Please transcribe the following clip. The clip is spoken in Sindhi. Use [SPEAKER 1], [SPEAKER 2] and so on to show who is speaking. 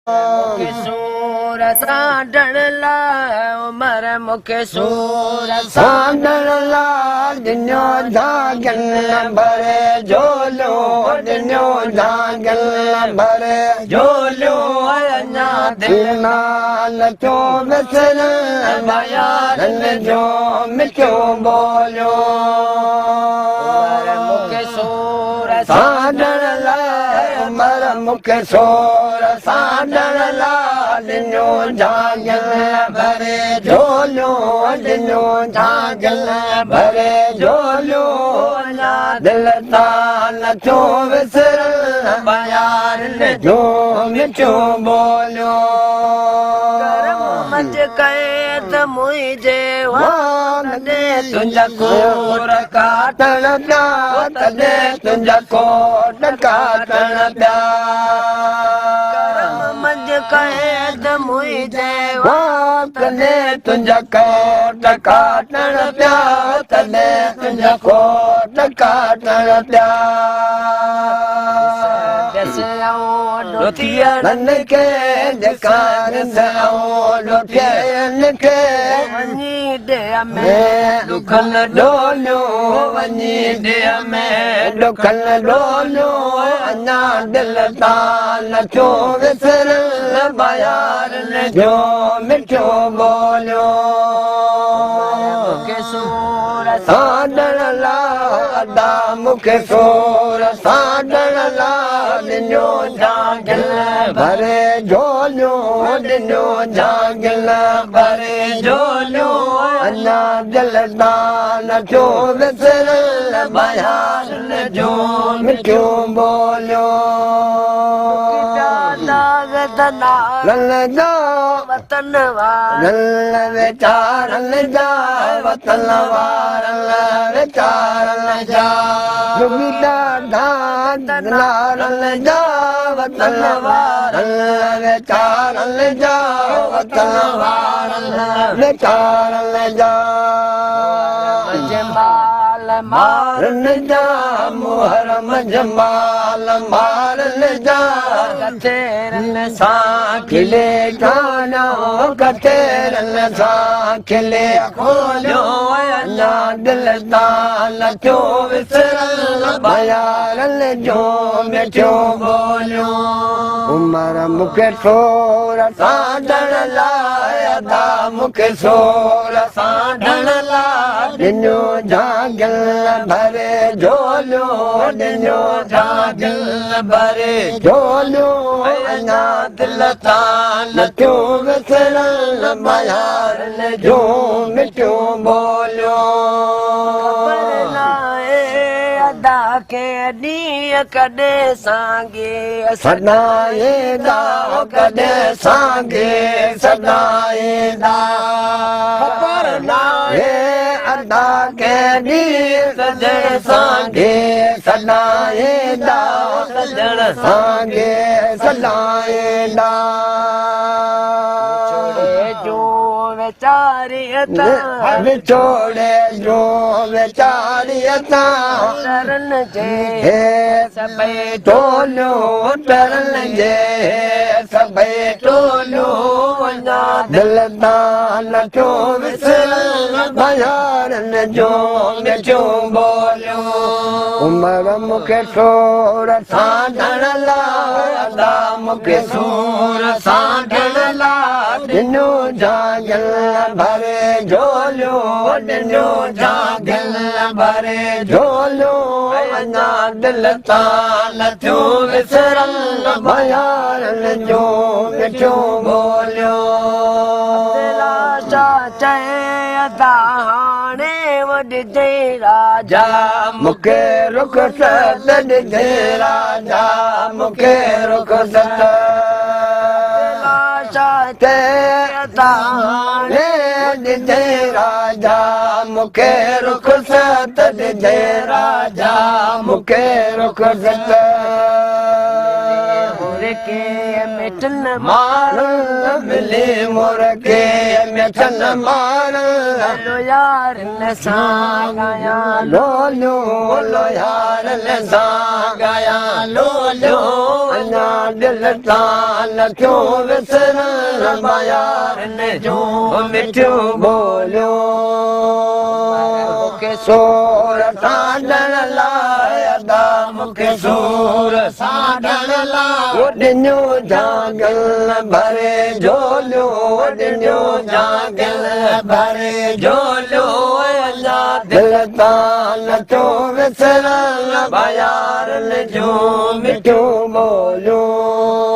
[SPEAKER 1] مونکي سور سانڍڻ لاء عمر مونکي سور
[SPEAKER 2] سانڍڻ لاء ڏنو جهاڳن ڀري جهوليو ڏنو جهاڳن ڀري
[SPEAKER 1] جهوليو اڃا دل
[SPEAKER 2] مان نٿو وسرن
[SPEAKER 1] يارن
[SPEAKER 2] جو مٺو ٻوليو
[SPEAKER 1] عمر مونکي سور
[SPEAKER 2] سانڍڻ لاء عمر مونکي سور سانڍڻ لاء ڏنو جهاڳن ڀري جهوليو ڏنو جهاڳن ڀري جهوليو
[SPEAKER 1] اڃا
[SPEAKER 2] دل تان نٿو وسرن
[SPEAKER 1] يارن
[SPEAKER 2] جو مٺو ٻوليو
[SPEAKER 1] ڪرم منجهه قيد منهنجي
[SPEAKER 2] وان
[SPEAKER 1] تڏهن تنهنجا ڪوٽ
[SPEAKER 2] ڪاٽڻ پيا تڏهن تنهنجا ڪوٽ ڪاٽڻ پيا
[SPEAKER 1] ڪرم منجهه قيد منهنجي
[SPEAKER 2] وان تڏهن تنهنجا ڪوٽ ڪاٽڻ پيا تڏهن تنهنجا ڪوٽ ڪاٽڻ پيا
[SPEAKER 1] ڏس آئون ٿيڻ
[SPEAKER 2] من کي ڏيکاريندو ڏکين کي
[SPEAKER 1] وڃي ڏيهه ۾
[SPEAKER 2] ڏکن ڏوليو وڃي ڏيهه ۾ ڏکن ڏوليو اڃا دل تان نٿو وسرن بيارن جو مٺو ٻوليو
[SPEAKER 1] مونکي سور
[SPEAKER 2] سانڍڻ لاء ادا مونکي سور سانڍڻ لاء ڏنو جهاڳل ڀري جهوليو ڏنو جهاڳل ڀري
[SPEAKER 1] جهوليو
[SPEAKER 2] اڃا دل تان نٿو وسرن بيارن جو مٺو ٻوليو رل جا
[SPEAKER 1] وطن وار
[SPEAKER 2] رل ويچارن جا وطن وارن ويچارن جا ڏاڍا جا وطن وارن ويچارن جا وطن وارن ويچارن جا
[SPEAKER 1] جمال مار
[SPEAKER 2] مارن جا محرم جمال مارن جا
[SPEAKER 1] ڪٿيرن
[SPEAKER 2] سان کلي گانو ڪٿيرن سان کلي
[SPEAKER 1] کوليو
[SPEAKER 2] اڃا دل تان نٿو وسرن بيارن جو مٺو
[SPEAKER 1] ٻوليو
[SPEAKER 2] عمر مونکي سور سانڍڻ لاء ادا مونکي سور
[SPEAKER 1] سانڍڻ لاء
[SPEAKER 2] ڏنو جهاڳل ڀري جهوليو ڏنو
[SPEAKER 1] جهاڳل ڀري
[SPEAKER 2] جهوليو
[SPEAKER 1] اڃا دل تان
[SPEAKER 2] نٿو وسرن بيارن جو مٺو ٻوليو
[SPEAKER 1] خبر ناهي ادا کي ڏينهن ڪڏهن سانگي
[SPEAKER 2] سدائيندا ڪڏهن سانگي سدائيندا
[SPEAKER 1] خبر ناهي
[SPEAKER 2] ادا ڪنهن ڏينهن
[SPEAKER 1] سڄڻ
[SPEAKER 2] سانگي سدائيندا
[SPEAKER 1] سڄڻ
[SPEAKER 2] سانگي سدائيندا
[SPEAKER 1] ڇوڙي جو ويچاري تان
[SPEAKER 2] وڇوڙي جو ويچاريءَ تان
[SPEAKER 1] ترن جي
[SPEAKER 2] هي
[SPEAKER 1] سڀئي
[SPEAKER 2] ٽوليو ترن جي سڀئي
[SPEAKER 1] ٽوليو اڃا
[SPEAKER 2] دل تان نٿو وسرن بيارن جو مٺو ٻوليو عمر مونکي سور سانڍڻ لاء ادا مونکي
[SPEAKER 1] سور سانڍڻ لاء
[SPEAKER 2] ڏنو جهاڳل ڀري جهوليو ڏنو
[SPEAKER 1] جهاڳل ڀري
[SPEAKER 2] جهوليو اڃا دل تان نٿو
[SPEAKER 1] وسرن
[SPEAKER 2] بيارن جو مٺو ٻوليو
[SPEAKER 1] چئي ادا هاڻي وڏجي راجا
[SPEAKER 2] مونکي رخصت ڏجي راجا مونکي رخصت
[SPEAKER 1] چئي ادا هاڻي
[SPEAKER 2] ڏجي راجا مونکي رخصت ڏجي راجا مونکي رخصت
[SPEAKER 1] هوري مرڪي مٺن
[SPEAKER 2] مارن ملي مرڪي مٺن مارن
[SPEAKER 1] لو يارن سان ڳايان
[SPEAKER 2] لوليون، لو يارن سان ڳايان لوليون، اڃا دل تان نٿيون وسرن يارن جون مٺيون ٻوليون.
[SPEAKER 1] مون کي
[SPEAKER 2] سور سانڍڻ لاءِ ادا، مون کي سور سانڍڻ لاءِ ڏنيون جهاگل ڀري جهوليون، ڏنيون جهاگل ڀري جهوليون، اڃا دل تان نٿو وسرن يارن جون مٺيون ٻوليون.